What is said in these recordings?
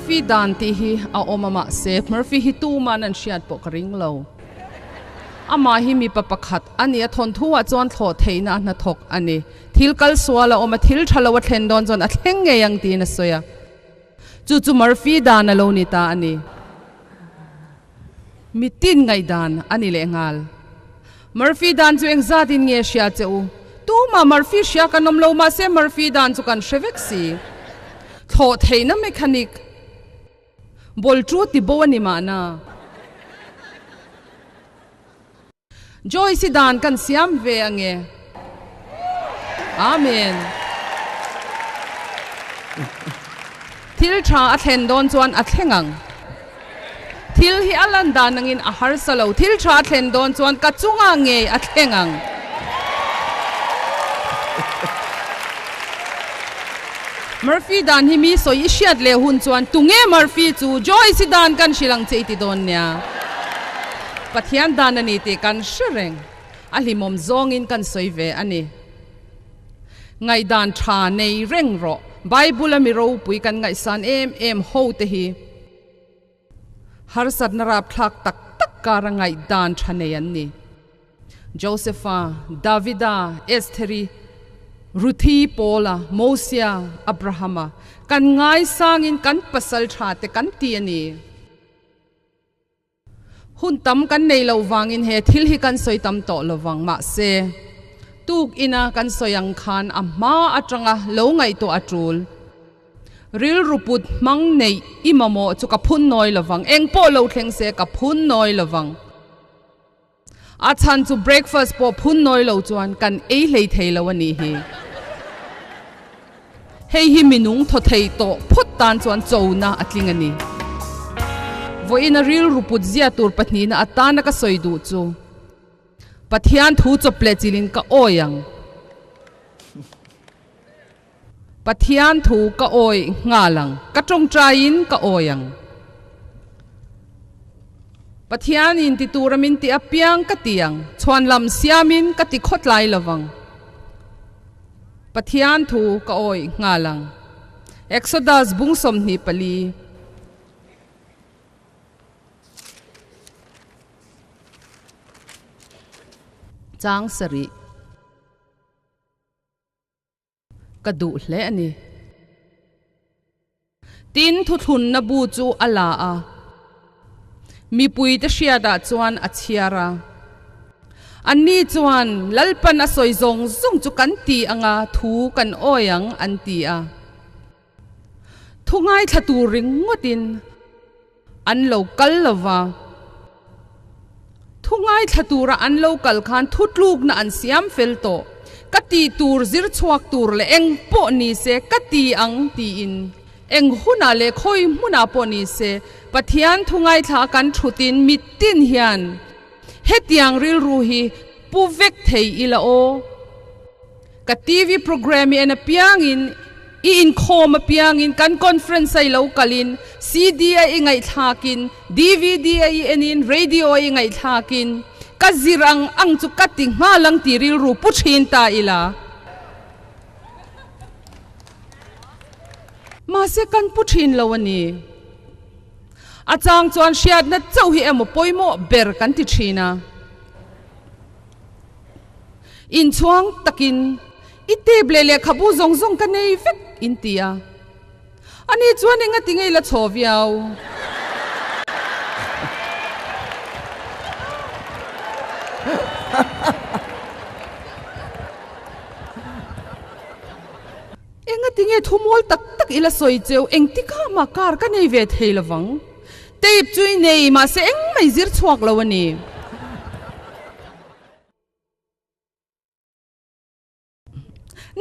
Murphy dan tih hi a awm a mahse Murphy hi tuman an hriat pawh ka ring lo. Amah hi mipa pakhat a ni a, thawnthu ah chuan thlawh theihna a hnathawk a ni. Thil kal sual a awm a, thil tha lo a thlen dawn chuan a thleng ngei ang tiin a sawi a. Chu chu Murphy dan a lo ni ta a ni. Mitin ngaihdan a ni leh nghal. Murphy dan chu engzat in nge hria che u? Tumah Murphy hria kan awm lo mahse Murphy dan chu kan hre vek si. Thlawh theihna mechanic ball chu ti bo a ni mahna. Joyce-i dan kan siam ve ange. Amen. Thil tha a thlen dawn chuan a thleng ang. Thil hi a lan dan angin a harsa lo. Thil tha a thlen dawn chuan ka chungah ngei a thleng ang. Murphy dan hi mi sawi i hriat leh hun chuan tunge Murphy chu Joyce-i dan kan hrilh ang che i ti dawn nia. Pathian dan a ni tih kan hre reng. A hlimawm zawngin kan sawi ve a ni. Ngaihdan tha nei reng rawh. Bible-a mi ropui kan ngaihsan em em ho te hi harsatna rapthlak tak tak kara ngaihdan tha nei an ni. Josepha, Davida, Estheri, Ruthi, Paula, Mosia, Abrahama kan ngaisangin kan pasal tha te kan ti a ni. Hun tam kan nei loh vangin he thil hi kan sawi tam tawh lo vang. Mahse, tuk ina kan sawi ang khan a hma atanga lo ngaihtuah a tul. Rilru put hmang neih i mamawh chu ka phun nawi lo vang. Eng pawh lo thleng se ka phun nawi lo vang. A chhan chu breakfast pawh phun nawi lo chuan kan ei hlei thei lo a nih hi. Hei hi minung thaw thei tawh phawt tan chuan chona a tling a ni. Vawiin a rilru put zia tur pahnihna atana ka sawi duh chu Pathian thu chawp leh chilin ka awi ang. Pathian thu ka awi nghal ang. Ka tawngtaiin ka awi ang. Pathianin ti tura min ti apiang ka ti ang. Chhuan lam siamin ka ti khawtlai lovang. Pathian thu ka awi nghal ang. Exodus bung 24. Chang sarih. Ka duh hle a ni. Tin, thuthlunna bu chu a la a, mipuite hriatah chuan a chhiar a. Anni chuan, Lalpan a sawi zawng zawng chu kan ti anga thu kan awi ang, an ti a. Thu ngaithla tur ringawtin an lo kal lo va. Thu ngaithla tura an lo kal khan thutlukna an siam fel tawh. Ka ti tur zir chhuak tur leh eng pawh ni se ka ti ang tiin eng hunah leh khawi hmunah pawh ni se Pathian thu ngaithla kan thutin mitin hian hetiang rilru hi pu vek thei ila aw. Ka TV programme i en apiangin, i inkhawm apiangin, kan conference a i lo kalin, CD a i ngaihthlakin, DVD a i enin, radio a i ngaihthlakin, ka zir ang ang chu ka ti nghal ang ti rilru pu thin ta ila. Mahse kan pu thin lo a ni. A chang chuan hriatna chauh hi emaw pawimawh ber kan ti thin a. Inchhuang takin i tep leh lehkhabu zawng zawng ka nei vek in ti a. Ani chuan engati nge i la chhaw viau? Engati nge thumual tak tak i la sawi cheu? Engtikah mah kar ka nei ve thei lovang. Tape chu i nei mahse engmah i zir chhuak lo a ni.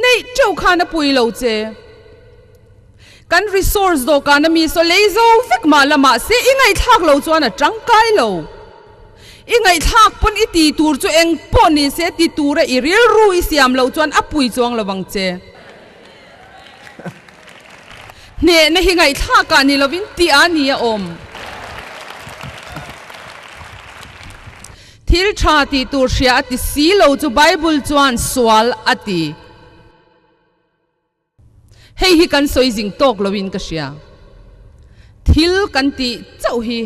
Neih teuh khan a pui lo che. Kan resource dawhkan a mi saw lei zo vek mah la mahse i ngaihthlak lo chuan a tangkai lo. I ngaihthlak pawn i ti tur chu eng pawh ni se ti tura i rilru i siam loh chuan a pui chuang lo vang che. Hnehna hi ngaihthlak ah ni lovin tih a ni a awm. Thil tha tih tur hria a ti si lo chu Bible chuan sual a ti. Hei hi kan sawi zing tawk loin ka hria. Thil kan tih chauh hi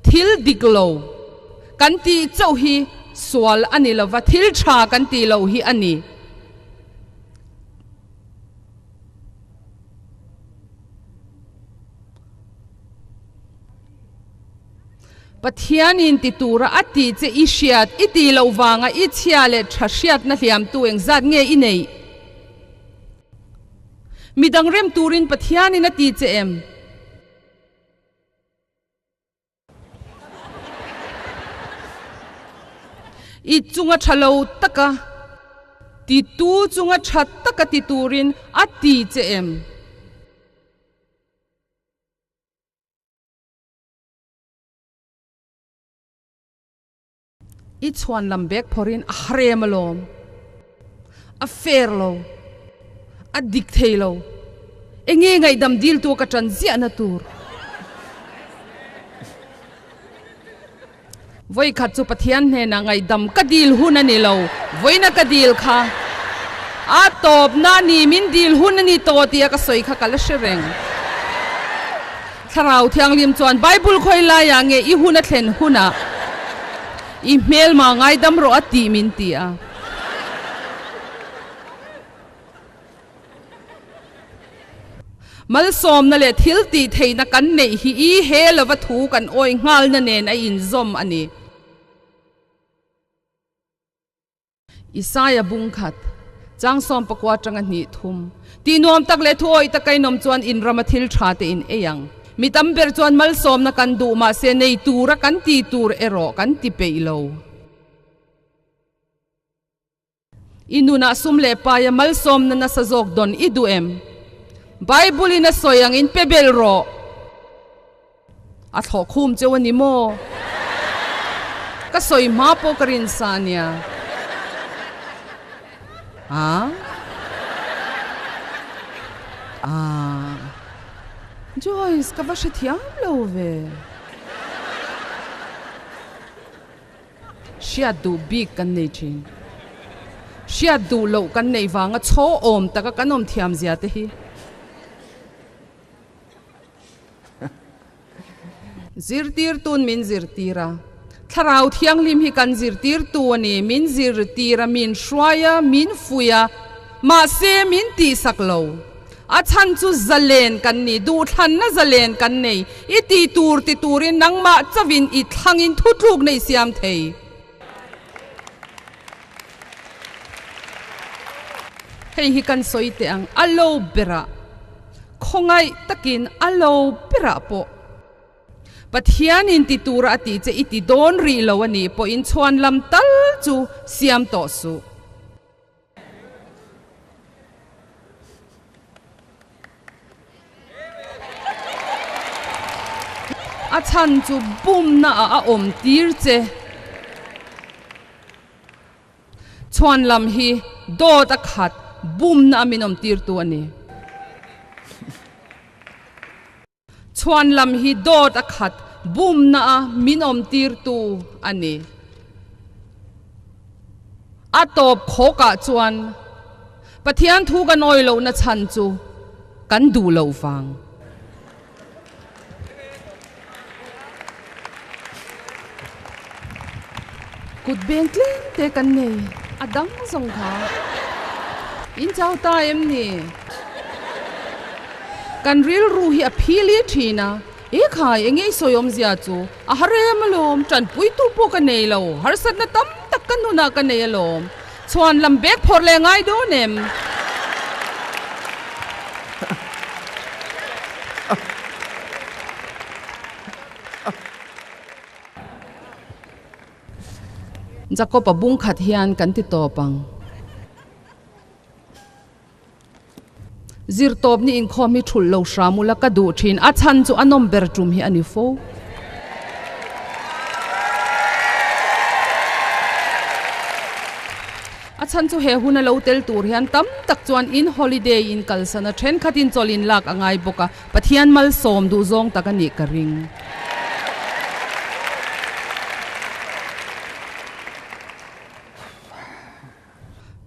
thil dik lo kan tih chauh hi sual a ni lova, thil tha kan tih loh hi a ni. Pathianin ti tura a tih che i hriat i tih loh vanga i chhia leh tha hriatna hliamtu engzat nge i neih? Midang rem turin Pathianin a ti che em? I chunga tha lo taka titu chunga tha taka ti turin a ti che em? I chhuan lam bek phawrhin a harem alawm, a fair lo, a dik thei lo, enge ngaihdam diltu ka ṭan ziahna tur. Vawikhat chu Pathian hnenah ngaihdam ka dil hun a ni lo, vawiina ka dil kha a tawpna a ni, min dil hun a ni tawh tia ka sawi kha ka la hre reng. Thlarau Thianghlim chuan Bible khawi laiah nge i hun a thlen hunah i hmelma ngaidam rawh a tih min ti a. Malsawmna leh thil tih theihna kan neih hi i he lova thu kan awi nghalna nen a inzawm a ni. Isaia bung khat, chang sawm pakua atanga hnih thum, tih nuam tak leh thu awih tak kainawm chuan in rama thil tha te in ei ang. Mi tam ber chuan malsawmna kan duh mahse nei tura kan ti tur erawh kan ti peih lo. I nunah sum leh paia malsawmna nasa zawk dawn i duh em? Bible in a sawi ang in pe bel rawh. A thlawh khum cheu a ni maw? Ka sawi hma pawh ka rin sa a nia. A? A. Joyce, ka va hrethiam lo ve. Hriat duh bik kan nei thin. Hriat duh loh kan neih vanga chhaw awm taka kan awm thiam zia te hi. Zirtirtu'n min zirtir a, Thlarau Thianghlim hi kan zirtirtu a ni, min zirtir a, min hruai a, min fuih a, mahse min tihsak lo. A chhan chu zalen kan ni, duhthlanna zalen kan nei, i tih tur ti turin nangmah chauhin i thlangin thutlukna i siam thei. Hei hi kan sawi teh ang, a lo berah, khawngaih takin a lo berah pawh Pathianin ti tura a tih che i ti dawn rih lo a nih pawhin chhuan lam tal chu siam tawh suh. A chhan chu bumna ah a awm tir che. Chhuan lam hi dawt a khat bumna a min awm tir tu a ni. Chhuan lam hi dawt a khat bumna a min awm tir tu a ni. A tawp khawk ah chuan Pathian thu kan awi lohna chhan chu kan duh loh vang. Kut beng tlem te kan nei a dang zawng kha. In chau ta em ni? Kan rilru hi a phili thin a, E khai, eng nge i sawi awmzia chu? A har em alawm, tanpuitu pawh ka nei lo, harsatna tam tak ka nunah ka nei alawm. Chhuan lam bek phawrh leh ngai dawn em? Jakob-a bung khat hian kan ti tawp ang. Zirtawp ni inkhawm hi thulh lo hram ula ka duh thin, a chhan chu a nawm ber tum hi a ni fo. A chhan chu he hun a lo tel tur hian tam tak chuan in holiday in kalsan a, thenkhat in chawlh in lak a ngai bawk a, Pathian malsawm duh zawng tak a nih ka ring.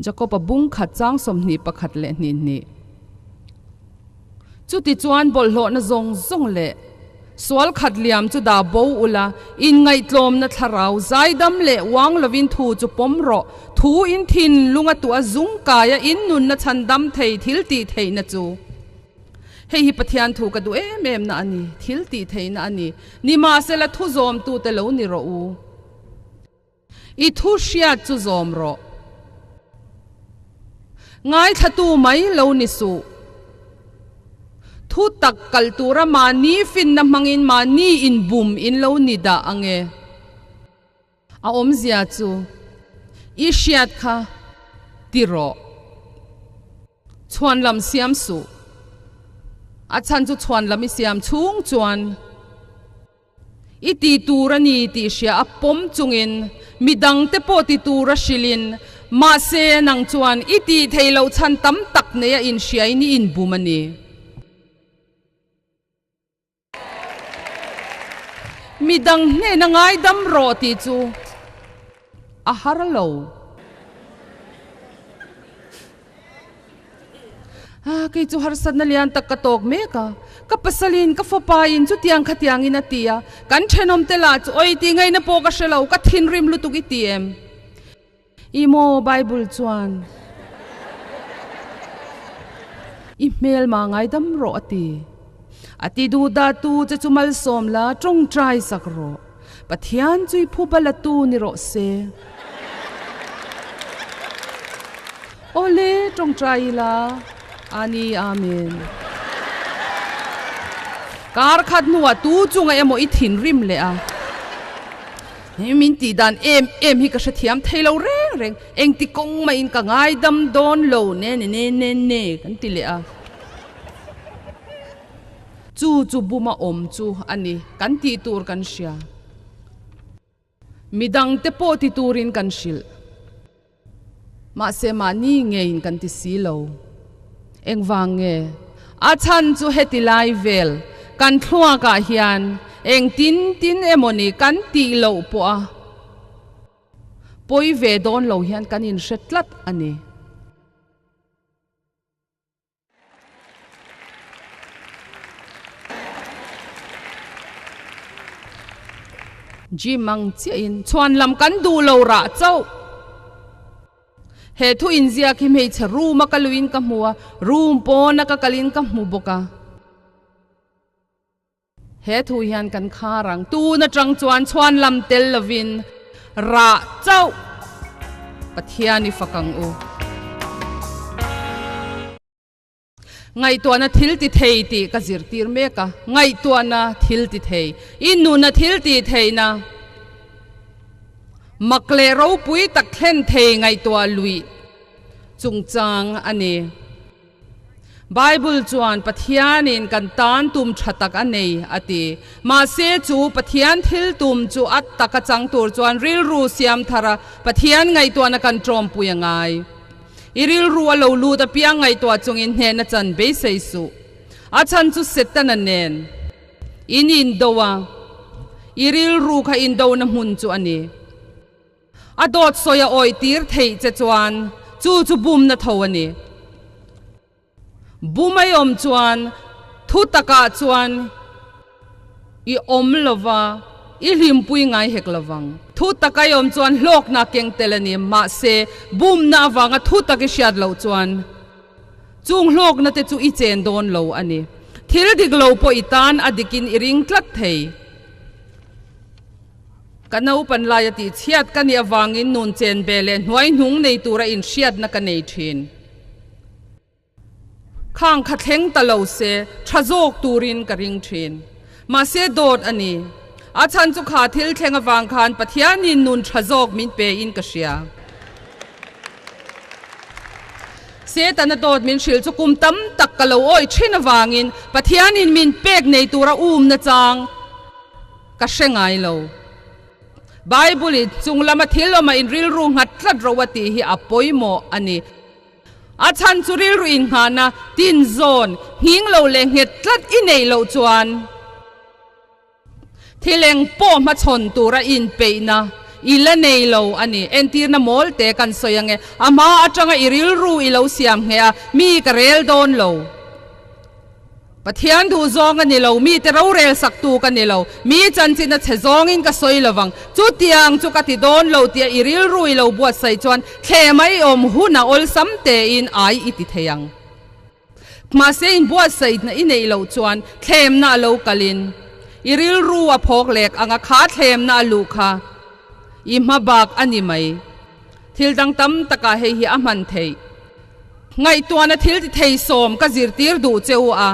Jakob-a bung khat chang 21 leh hnih hnih. Chu. Chutichuan bawlhhlawhna zawng zawng leh sual khat liam chu dah bo ula, inngaihtlawmna thlarau zaidam leh uang lovin thu chu pawm rawh. Thu in thinlunga tuah zung kaia in nunna chhandam thei thil tih theihna chu. Hei hi Pathian thu ka duh em em na a ni, thil tih theihna a ni. Nimahsela thu zawmtute lo ni rawh u. I thu hriat chu zawm rawh. Ngaithlatu mai lo ni suh. Thu tak kal tura mahni finna hmangin mahni inbum in lo ni dah ang e. A awmzia chu i hriat kha ti rawh. Chhuan lam siam suh. A chhan chu chhuan lam i siam chhung chuan i ti tur a ni tih hria a pawm chungin mi dangte pawh ti tur a hrilhin mahse nang chuan i tih theih loh chhan tam tak neia inhriain i inbum a ni. Midang hnena ngaidam rawh tih chu a har lo. A, kei chu harsatna lian tak ka tawk mek a, ka pasalin ka fapa in chutiang khatiangin a ti a, kan thenawmte lah chu awi tih ngaihna pawh ka hre lo, ka thinrim lutuk i ti em? I maw Bible chuan i hmel mah ngaidam rawh a ti. A ti duh dah tu che chu malsawm la tawngtai sak rawh. Pathian chu i phu bala tu ni rawh se. Awle tawngtai ila ani Amen. Kar khat hnuah tu chunga emaw i thinrim leh a. He min tih dan em em hi ka hrethiam thei lo reng reng, engti kawng mahin ka ngaidam dawn lo ne ne ne ne ne kan ti leh a. Chu chu buma awm chu a ni, kan tih tur kan hria. Midangte pawh ti turin kan hrilh. Mahse mahni ngeiin kan ti si lo. Engvang nge? A chhan chu heti lai vel kan thluakah hian eng tin tin emawni kan tih loh pawh a pawi ve dawn lo hian kan inhre tlat a ni. Gym ang chiahin chhuan lam kan duh lo rah chauh. He thu inziak hi hmeichhe room a ka luin ka hmu a, room pawna ka kalin ka hmu bawk a. He thu hian kan khar ang. Tun atang chuan chhuan lam tel lovin rah chauh Pathian i fak ang u. Ngaihtuahna thil ti thei tih ka zirtir mek a. Ngaihtuahna thil ti thei. I nuna thil tih theihna mak leh ropui tak thlen thei ngaihtuah luih chungchang a ni. Bible chuan Pathianin kan tan tum tha tak a nei a ti. Mahse chu Pathian thil tum chu a tak a chang tur chuan rilru siam thar a Pathian ngaihtuahna kan tawmpui a ngai. I rilru a lo lut apiang ngaihtuah chungin hnehna chan beisei suh. A chhan chu Setana nen in indo a, i rilru kha indona hmun chu a ni. A dawt sawi a awih tir theih che chuan chu chu bumna tho a ni. Bum a i awm chuan thu takah chuan i awm lova, i hlimpui ngai hek lovang. Thu taka i awm chuan hlawkna keng tel a ni, mahse bumna avanga thu tak i hriat loh chuan chung hlawkna te chu i chen dawn lo a ni. Thil dik lo pawh i tan a dikin i ring tlat thei. Ka naupan laia tihchhiat ka nih avangin nun chen ve leh hnuai hnung nei tura inhriatna ka nei thin. Khang kha thleng ta lo se, tha zawk turin ka ring thin. Mahse dawt a ni. A chhan chu kha thil thleng avang khan Pathianin nun tha zawk min pe in ka hria. Setana dawt min hrilh chu kum tam tak ka lo awih thin avangin Pathianin min pek nei tura umna chang Ka hre ngai lo. Bible in chung lama thil awmah in rilru nghat tlat ro a tih hi a pawimawh a ni. A chhan chu rilru inghahna, tinzawn, nghing lo leh nghet tlat i neih loh chuan thil eng pawh hmachhawn tura inpeihna i la nei lo a ni. Entirna mawl te kan sawi ange, a hma atanga i rilru i lo siam ngheh a, mi ka rel dawn lo. Pathian duh zawng a ni lo, mite rorel saktu ka ni lo, mi chanchin a che zawngin ka sawi lovang, chutiang chu ka ti dawn lo tia i rilru i lo buatsaih chuan thleh mai awm hun a awlsam tein ai i ti thei ang. Mahse inbuatsaihna i neih loh chuan thlemna a lo kalin i rilru a phawk lek ang a, kha thlemna a luh kha i hma bak a ni mai. Thil dang tam takah hei hi a hman theih. Ngaihtuahna thil ti thei sawm ka zirtir duh che u a.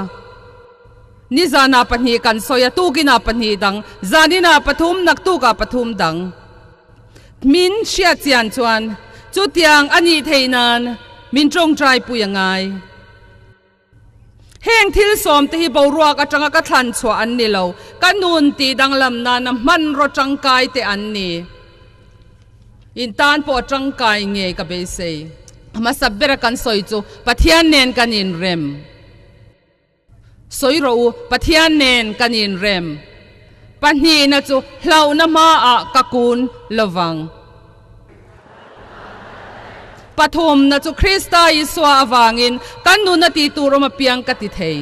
Nizanah pahnih kan sawi a, tukinah pahnih dang, zaninah pathum, naktukah pathum dang. Min hriat chian chuan chutiang a nih theih nan min tawngtai pui a ngai. Heng thil sawmte hi boruak atanga ka thlan chhuah an ni lo, ka nun tih danglam nana hmanraw tangkai te an ni. In tan pawh a tangkai ngei ka beisei. Hmasa bera kan sawi chu Pathian nen kan inrem. Sawi rawh u, Pathian nen kan inrem. Pahnihna chu hlauhna hmaah ka kun lovang. Pathumna chu Krista Isua avangin kan nuna tih tur awm apiang ka ti thei.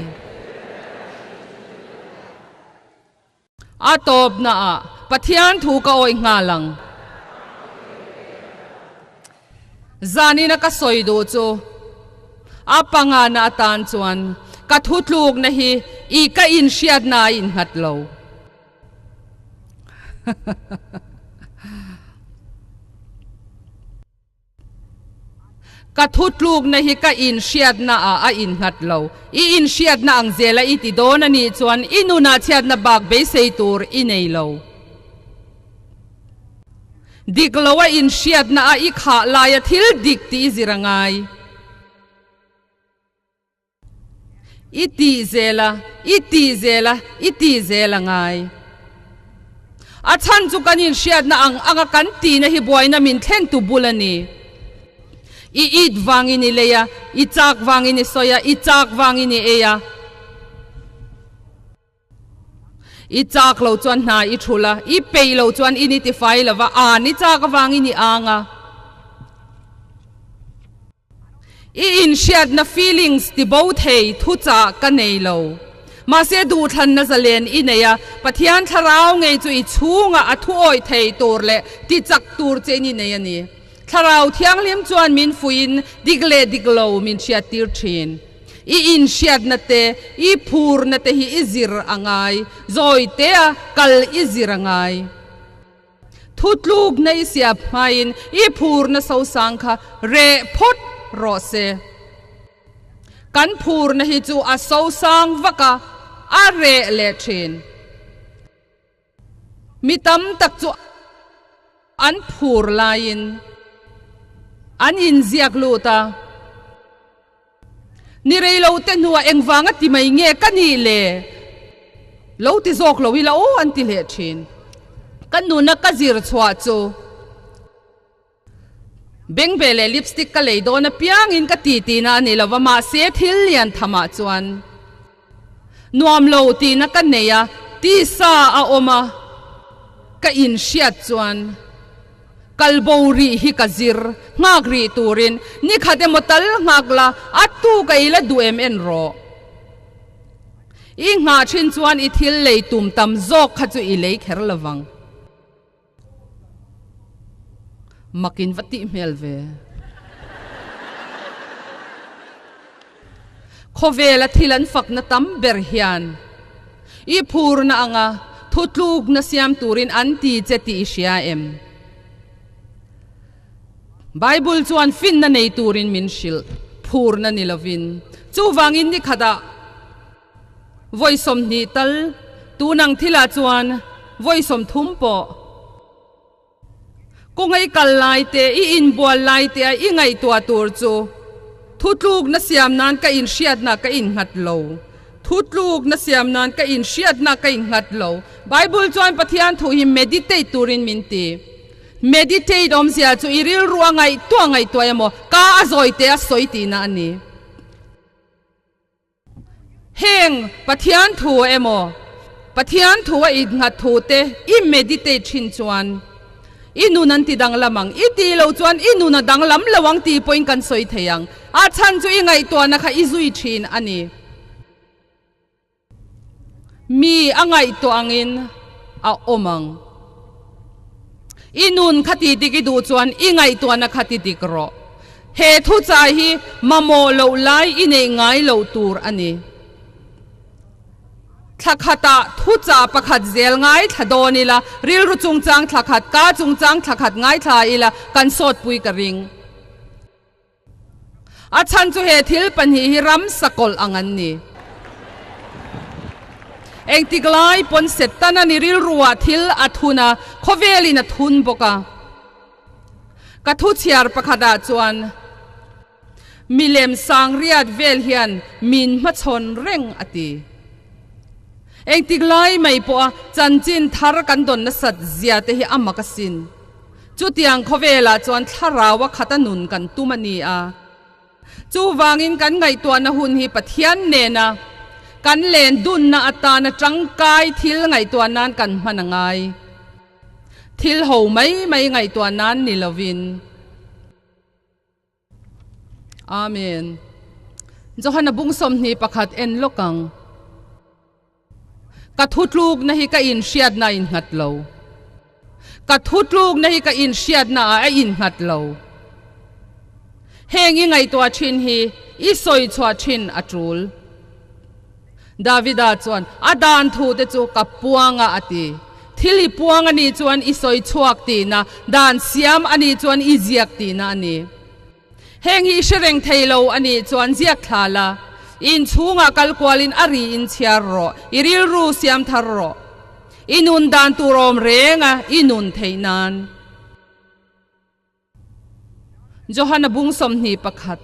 A tawpnaah Pathian thu ka awih nghal ang. Zanina ka sawi duh chu a pangana atan chuan ka thutlukna hi i ka inhriatna a innghat lo. Ka thutlukna hi ka inhriatna ah a innghat lo. I inhriatna ang zela i ti dawn a nih chuan i nunah chhiatna bak beisei tur i nei lo. Dik lo a inhriatna a i khah laia thil dik tih i zir a ngai. I tih zel a, i tih zel a, i tih zel a ngai. A chhan chu kan inhriatna ang anga kan tihna hi buaina min thlentu bul a ni. I it vangin i lei a, i chak vangin i sawi a, i chak vangin i ei a. I chak lo chuan hna i thul a, i peih lo chuan in i tifai lo va, an i chak avangin i ang a. I inhriatna feelings ti bo thei thuchah ka nei lo. Mahse duhthlanna zalen i nei a, Pathian thlarau ngei chu i chhungah a thuawih thei tur leh ti chak tur che in i nei a ni. Thlarau Thianghlim chuan min fuihin dik leh dik lo min hriattir thin. I inhriatna te, i phurna te hi i zir a ngai, zawi tea kal i zir a ngai. Thutlukna i siap hmain i phurna sosang kha reh phawt rawh se. Kan phurna hi chu a sosang vak a, a reh leh thin. Mi tam tak chu an phur laiin an inziak lut a. Ni rei lo te hnuah engvanga ti mai nge ka nih le? Lo ti zawk lo ila aw an ti leh thin. Ka nuna ka zir chhuah chu bengbeh leh lipstick ka lei dawn apiangin ka ti tihna a ni lo va, mahse thil lian thamah chuan nuam lo tihna ka nei a, tisa a awm a, ka inhriat chuan Kalbo rih hi ka zir, nghak rih turin ni khat emaw tal nghak la, a tu ka ila duh em en rawh. I nghah thin chuan i thil lei tum tam zawk kha chu i lei kher lovang. Makin va tih hmel ve. Khawvela thil an fakna tam ber hian i phurna anga thutlukna siam turin an ti che tih i hria em? Bible chuan finna nei turin min hrilh, phurna ni lovin. Chuvangin ni khatah vawi 20 tal, tunang thilah chuan vawi 30 pawh. Kawngai kal lai te, i inbual lai te a i ngaihtuah tur chu thutlukna siam nan ka inhriatna ka innghat lo. Thutlukna siam nan ka inhriatna ka innghat lo. Bible chuan Pathian thu hi meditate turin min ti. Meditate awmzia chu i rilru a ngaihtuah ngaihtuah emaw, ka a zawi te a sawi tihna a ni. Heng Pathian thu emaw, Pathian thu a innghat thu te i meditate thin chuan i nun an ti danglam ang, i tih loh chuan i nun a danglam lo ang tih pawhin kan sawi thei ang. A chhan chu i ngaihtuahna kha i zui thin a ni. Mi a ngaihtuah angin a awm ang. I nun kha ti dik i duh chuan i ngaihtuahna kha ti dik rawh. He thuchai hi mamawh loh lai i neih ngai loh tur a ni. Thla khatah thuchah pakhat zel ngaithla dawn ila, rilru chungchang thla khat, ka chungchang thla khat ngaithla ila kan sawtpui ka ring. A chhan chu he thil pahnih hi ram sakawlh ang an ni. Engtik lai pawn Setana ni rilruah thil a thun a, khawvelin a thun bawk a. Ka thu chhiar pakhatah chuan milem sangriat vel hian min hmachhawn reng a ti. Engtik lai mai pawha chanchin thar kan dawn nasat zia te hi a mak asin. Chutiang khawvelah chuan thlarau a khat a nun kan tum a ni a. Chuvangin kan ngaihtuahna hun hi Pathian nena kan len dunna atana tangkai thil ngaihtuah nan kan hman a ngai. Thil ho mai mai ngaihtuah nan ni lovin. Amen. Johana bung 21 en lawk ang. Ka thutlukna hi ka inhriatna a innghat lo. Ka thutlukna hi ka inhriatna ah a innghat lo. Heng i ngaihtuah thin hi i sawi chhuah thin a tul. Davida chuan, A dan thu te chu ka puang a, a ti. Thil i puang a nih chuan i sawi chhuak tihna, dan siam a nih chuan i ziak tihna a ni. Heng hi i hre reng thei lo a nih chuan ziak thla la, i inchhungah kal kualin a ri in chhiar rawh, i rilru siam thar rawh. I nun dan tur awm reng a, i nun theih nan. Johana bung 21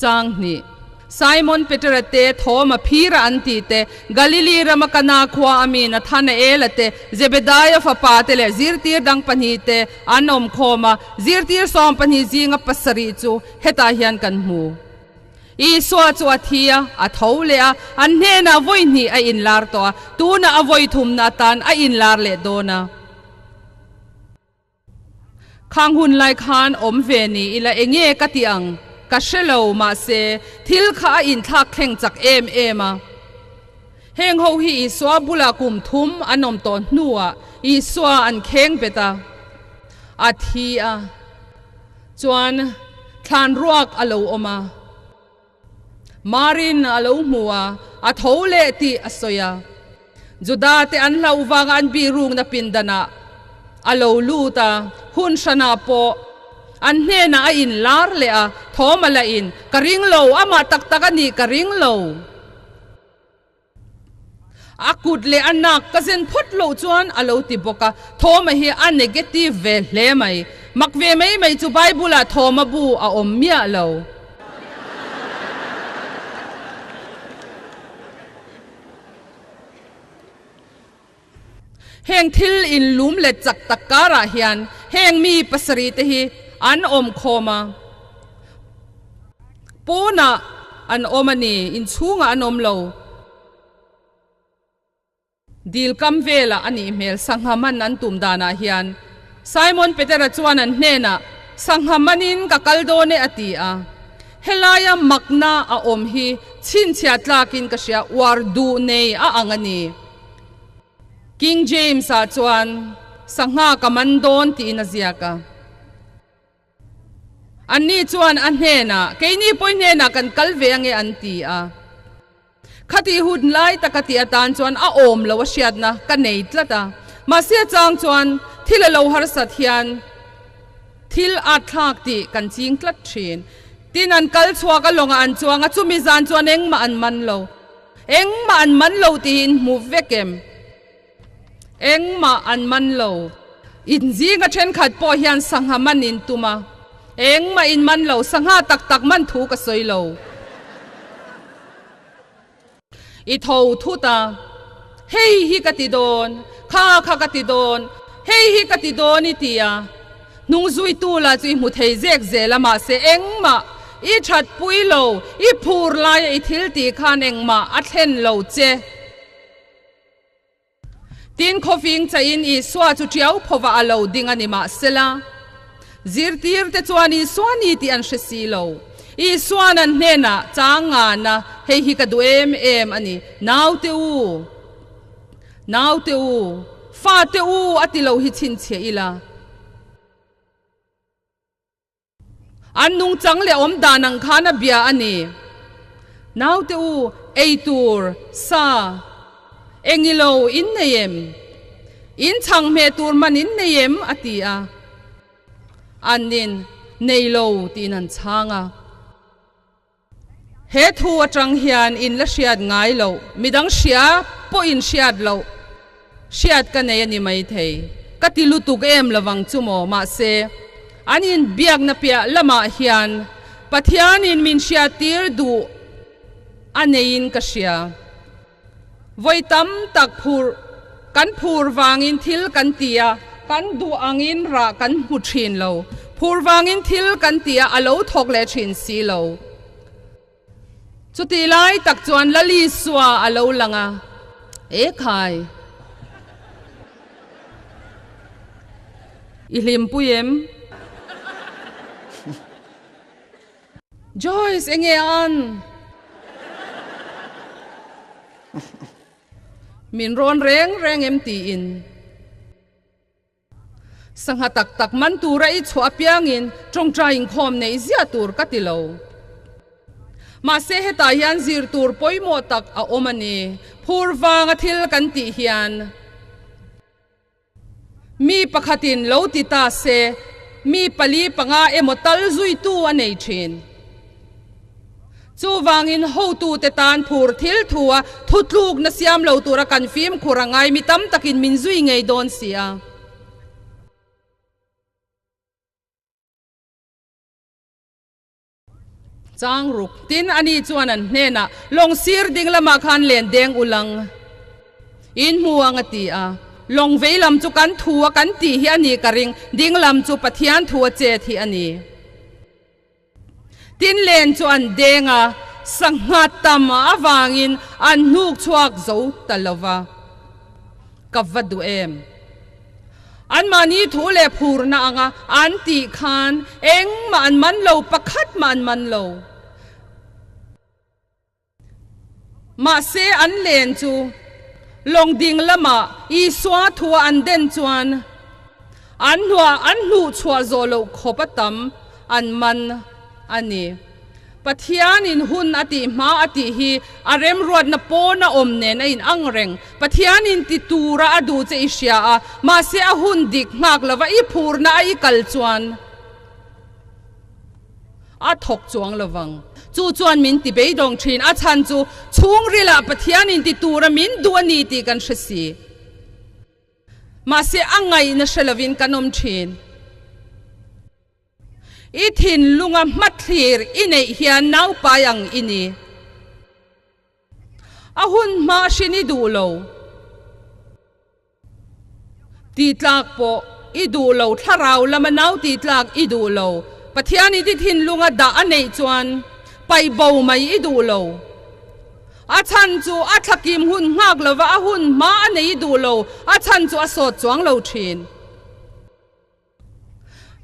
chang hnih Simon Petera te, Thoma phira an tih te, Galili rama Kana khua a mi Nathanaela te, Zebedaia fapa te leh zirtir dang pahnih te an awm khawm a, zirtir 12 zinga pasarih chu hetah hian kan hmu. Isua chu a thi a, a tho leh a, an hnenah vawi hnih a inlar tawh a, tunah a vawi thumna atan a inlar leh dawn a. Khang hun lai khan awm ve ni ila enge ka ti ang ka hre lo mahse thil kha a inthlak thleng chak em em a. Heng ho hi Isua bulah kum thum an awm tawh hnuah Isua an kheng bet a, a thi a, chuan thlan ruak a lo awm a. Marin a lo hmu a, a tho leh tih a sawi a. Juda te an hlauh vanga an bihrukna pindanah a lo lut a, hun hranah pawh an hnenah a inlar leh a, thawm a la in, Ka ring lo, amah tak tak a nih ka ring lo. A kut leh a nak ka zen phawt loh chuan a lo ti bawk a, Thawma hi a negative ve hle mai. Mak ve mai mai chu Bible-ah Thawma bu a awm miah lo. Heng thil inlum let chak tak karah hian heng mi pasarih te hi an awm khawm a, pawnah an awm a ni, inchhungah an awm lo. Dil kam velah a nih hmel sangha man an tum danah hian Simon Petera chuan an hnenah, Sangha manin ka kal dawn e a ti a. Helaia makna a awm hi chhinchhiah tlakin ka hria, uar duh nei a ang a ni. King James-ah chuan sangha ka man dawn tiin a ziak a. Anni chuan a hnenah, Keini pawi hnenah kan kal ve ange an ti a. Khati hun lai taka tih atan chuan a awm lo a hriatna ka nei tlat a. Mahse a chang chuan thil a lo harsat hian thil a thlak tih kan ching tlat thin. Tin an kal chhuak a lawngah an chuang a, chumi zan chuan engmah an man lo. Engmah an man lo tiin hmu vek em? Engmah an man lo. Inzinga thenkhat pawh hian sangha man in tum a, engmah in man lo, sangha tak tak man thu ka sawi lo. I tho thut a, hei hi ka ti dawn, kha kha ka ti dawn, hei hi ka ti dawn i ti a, hnung zuitu lah chu i hmu thei zek zel a, mahse engmah i thatpui lo, i phur laia i thil tih khan engmah a thlen lo che. Tin, khawfing chaihin Isua chu ṭiau phawvah a lo ding a ni mahsela, zirtirte chuan Isua ni tih an hre si lo. Isua'n an hnenah chang ngana, Hei hi ka duh em em a ni. Naute u! Naute u! Fate u! A ti lo hi chhinchhiah ila. An nungchang leh awm dan ang khan a bia a ni. Naute u, ei tur, sa, engilo in nei em? In chhang hmeh tur man in nei em? a ti a. Annin, Nei lo, tiin an chhang a. He thu atang hian in la hriat ngai loh, midang hria pawh in hriat loh hriat ka nei a ni maithei. Ka ti lutuk em lovang chu maw? Mahse, an inbiakna piah lamah hian Pathianin min hriattir duh a neiin ka hria. Vawi tam tak phur kan phur vangin thil kan ti a, kan duh angin rah kan hmu thin lo. Phur vangin thil kan ti a, a lo thawk leh thin si lo. Chutih lai tak chuan Lalisua a lo lang a, Ekhai! I hlimpui em? Joyce, enge an? Min rawn reng reng em tiin sangha tak tak man tura i chhuah apiangin tawngtai inkhawm neih ziah tur ka ti lo. Mahse hetah hian zir tur pawimawh tak a awm a ni. Phur vanga thil kan tih hian. Mi pakhatin lo ti ta se, mi pali panga emaw tal zuitu a nei thin. Chuvangin hotute tan phur thil thua thutlukna siam lo tura kan fimkhur a ngai mi tam takin min zui ngei dawn si a. Chang ruk tin ani chuan an hnenah, Lawng sir ding lamah khan len deng u lang in hmu ang a ti a. Lawng vei lam chu kan thu a kan tih hi a ni ka ring, ding lam chu Pathian thu a chet hi a ni. Tin len chu an deng a, sangha tam avangin an hnuk chhuak zo ta lo va. Ka va duh em? Anmahni thu leh phurna anga an tih khan engmah an man lo, pakhat mah an man lo. Mahse an len chu lawng ding lamah Isua thua an den chuan an hnuah an hnuh chhuah zawh loh khawp a tam an man a ni. Pathianin hun a tih hma a tih hi a remruatna pawna awm nen a inang reng. Pathianin ti tura a duh che i hria a, mahse a hun dik nghak lova i phurna a i kal chuan a thawk chuang lovang. Chu chuan min ti beidawng thin. A chhan chu chhungrilah Pathianin ti tura min duh a ni tih kan hre si. Mahse a ngaihna hre lovin kan awm thin. I thinlunga hmathlir i neih hian naupai ang i ni. A hun hma hrin i duh lo. Tihtlak pawh i duh lo, thlarau lama nau tihtlak i duh lo. Pathianin i thinlunga dah a neih chuan paih bo mai i duh lo. A chhan chu a thlakim hun nghak lova a hun hma a nei i duh lo, a chhan chu a sawt chuang lo thin.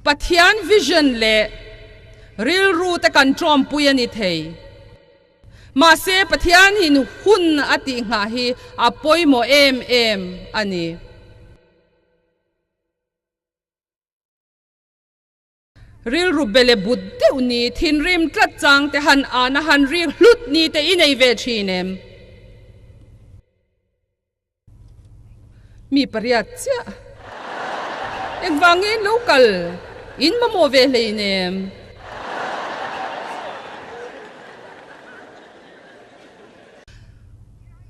Pathian vision leh rilru te kan tawmpui a ni thei. Mahse Pathian in hun a tih nghah hi a pawimawh em em a ni. Rilru bele but deuh ni, thinrim tlat chang te han an a han rik hlut ni te i nei ve thin em? Mi pariat chiah. Engvang nge in lo kal? In mamawh ve hleinem.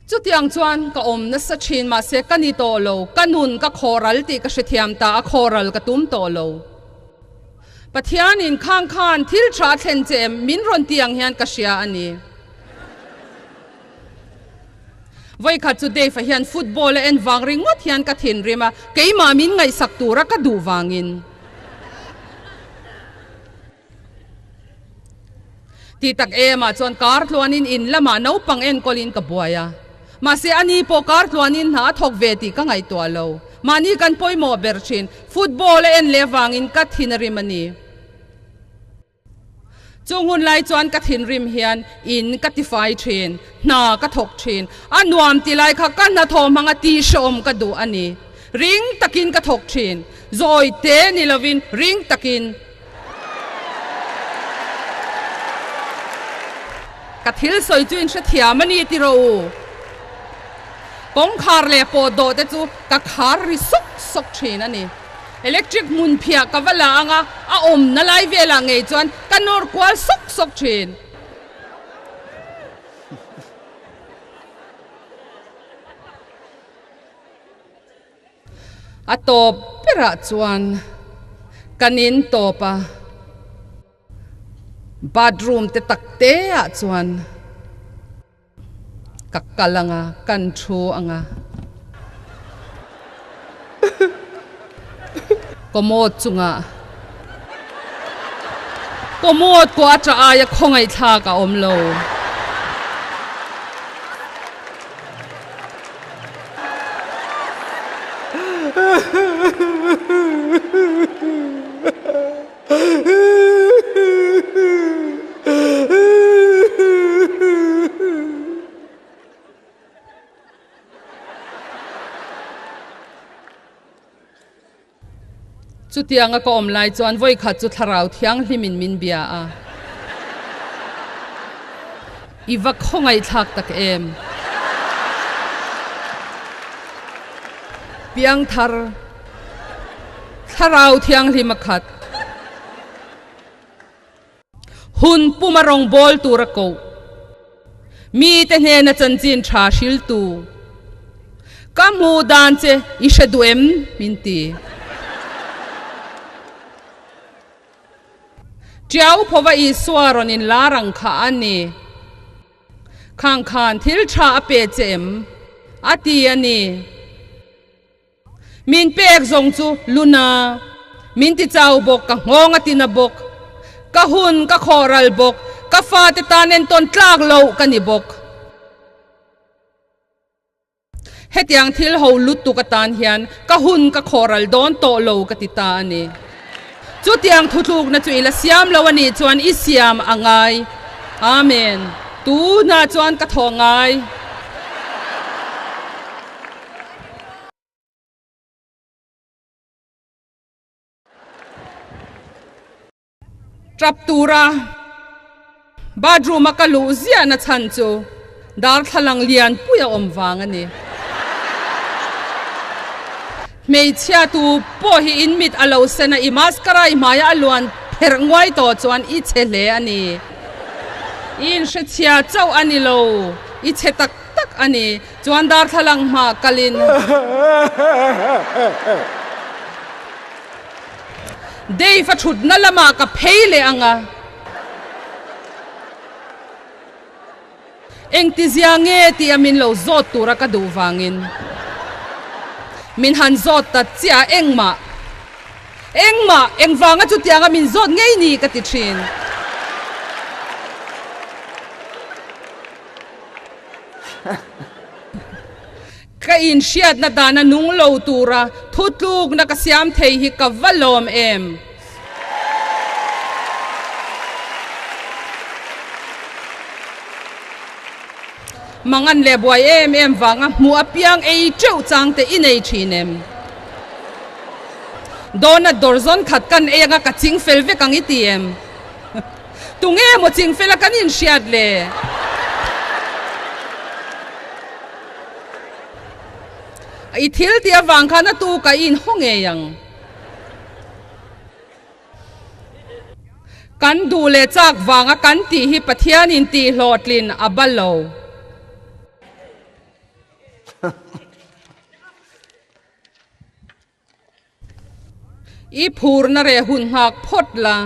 Chutiang chuan ka awm nasa thin mahse ka ni tawh lo, ka nun ka khawral tih ka hrethiam ta a, khawral ka tum tawh lo. Pathianin khang khan thil tha a thlen che em min rawn ti ang hian ka hria a ni. Vawikhat chu Dave-a hian football a en vang ringawt hian ka thinrim a, keimah min ngaihsak tura ka duh vangin. Ti tak emah chuan kar tluanin in lamah naupang enkawlin ka buai a, mahse ani pawh kar tluanin hna a thawk ve tih ka ngaihtuah lo. Mahni kan pawimawh ber thin, football a en leh vangin ka thin a rim a ni. Chung hun lai chuan ka thinrim hian in ka tifai thin, hna ka thawk thin. A nuam ti lai kha ka hnathawh hmanga tihhrehawm ka duh a ni. Ring takin ka thawk thin. Zawi te ni lovin ring takin. Ka thil sawi chu in hrethiam a ni ti rawh u. Kawngkhar leh pawh dawh te chu ka khar ri sawk sawk thin a ni. Electric hmun phiah ka va la ang a, a awmna lai velah ngei chuan ka nawr kual sawk sawk thin. A tawp berah chuan kan in tawp a, bathroom te tak te ah chuan Ka kal ang a, kan thu ang a. Commode chungah commode pawh a tah aia khawngaihthlak a awm lo. Chutianga ka awm lai chuan vawikhat chu Thlarau Thianghlimin min bia a, I va khawngaihthlak tak em? Piangthar. Thlarau Thianghlim a khat. Hun puma rawngbâwl tûr a koh. Mite hnêna chanchin ṭha hriltu. Ka hmuh dan che i hre duh em? min ti. Ṭiau phova Isua rawn inlâr ang kha a ni. Khang khan thil ṭha a pe che em? a ti a ni. Min pek zawng chu Luna, min ti chau bawk, ka nghawng a tina bawk, ka hun ka khawh ral bawk, ka fate tan entawn tlak loh ka ni bawk. Hetiang thil ho lutuk atan hian ka hun ka khawh ral dawn tawh lo ka ti ta a ni. Chutiang thutlukna chu i la siam lo a nih chuan i siam a ngai. Amen. Tunah chuan ka thawh ngai. Tap tura bathroom a ka luh ziahna chhan chu darthlalang lian pui a awm vang a ni. Hmeichhia tu pawh hi in mit a lo sen a, i mascara i hmaia a luan pherh nguai tawh chuan i chhe hle a ni. I inhre chhia chauh a ni lo, i chhe tak tak a ni. Chuan darthlalang hma kalin Dave a thutna lamah ka phei leh ang a. Engtizia nge tih a min lo zawt tura ka duh vangin min han zawt ta chiah a, engmah, engmah, engvanga chutianga min zawt ngei ni ka ti thin. Ka inhriatna dana nung lo tura thutlukna ka siam thei hi ka va lawm em? Mangan leh buai em em vanga hmuh apiang ei teuh chang te i nei thin em? Donut dawrzawn khat kan ei anga ka ching fel vek ang i ti em? Tunge maw chingfela kan inhriat le? I thil tih avang khan a tu ka inhaw ngei ang. Kan duh leh chak vanga kan tih hi Pathianin tihhlawhtlin a ba lo. I phurna reh hun nghak phawt la,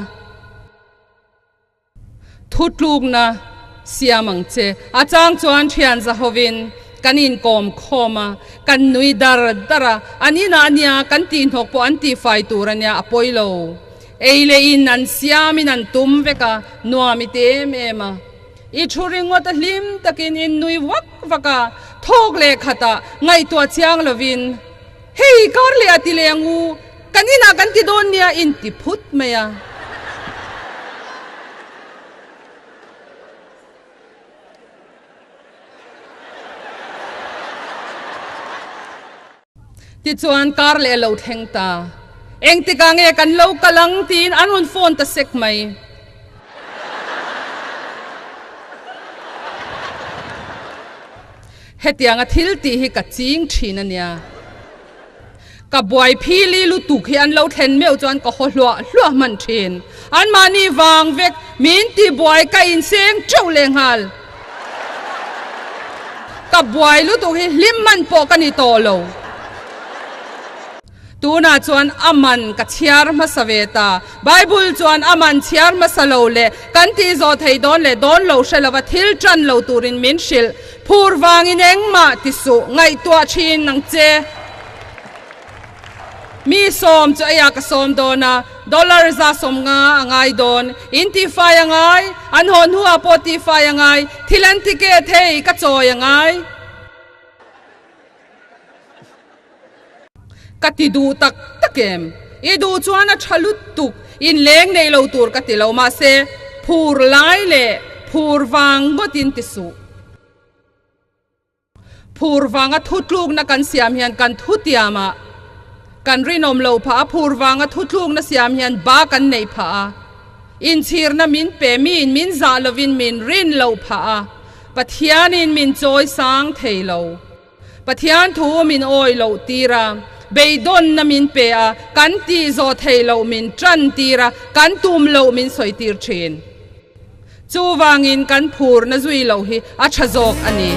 thutlukna siam ang che. A chang chuan thian zahovin kan inkawm khawm a, kan nui dar dar a, an inah a nia, kan tihhnawk pawh an tihfai tur a nia, a pawi lo. Ei leh in an siamin an tum vek a, nuam i ti em em a. I thu ringawt a hlim takin in nui vak vak a, thawk leh khatah ngaihtuah chiang lovin, Hei kar leh a ti leh ang u, kan inah kan ti dawn nia in ti phut mai a. Tichuan kar leh a lo thleng ta. Engtikah nge kan lo kal ang tiin an rawn phone ta sek mai. Hetianga thil tih hi ka ching thin a nia. Ka buai phili lutuk hi an lo thlen meuh chuan ka haw hluah hluah hman thin. Anmahni vang vek min ti buai ka inseng teuh lehnghal. Ka buai lutuk hi hlim hman pawh ka ni tawh lo. Tunah chuan a man ka chhiar hmasa ve ta. Bible chuan a man chhiar hmasa lo leh kan tih zawh thei dawn leh dawn lo hre lova thil tan lo turin min hrilh. Phur vangin engmah ti suh, ngaihtuah thin ang che. Mi sawm chu eiah ka sawm dawn a, dollar 150 a ngai dawn. In tihfai a ngai, an haw hnuah pawh tihfai a ngai, thil an ti ke thei ka chawi a ngai. Ka ti duh tak tak em? I duh chuan a tha lutuk, inleng nei lo tur ka ti lo, mahse phur lai leh phur vang ngawtin ti suh. Phur vanga thutlukna kan siam hian kan thutiamah kan rinawm lo phah a, phur vanga thutlukna siam hian ba kan neih phah a, inchhirna min pe miin min zah lovin min rin loh phah a, Pathianin min chawi sang thei lo. Pathian thu min awi loh tir a, beidawnna min pe a, kan tih zawh theih loh min tan tir a, kan tum loh min sawi tir thin. Chuvangin kan phurna zui loh hi a tha zawk a ni.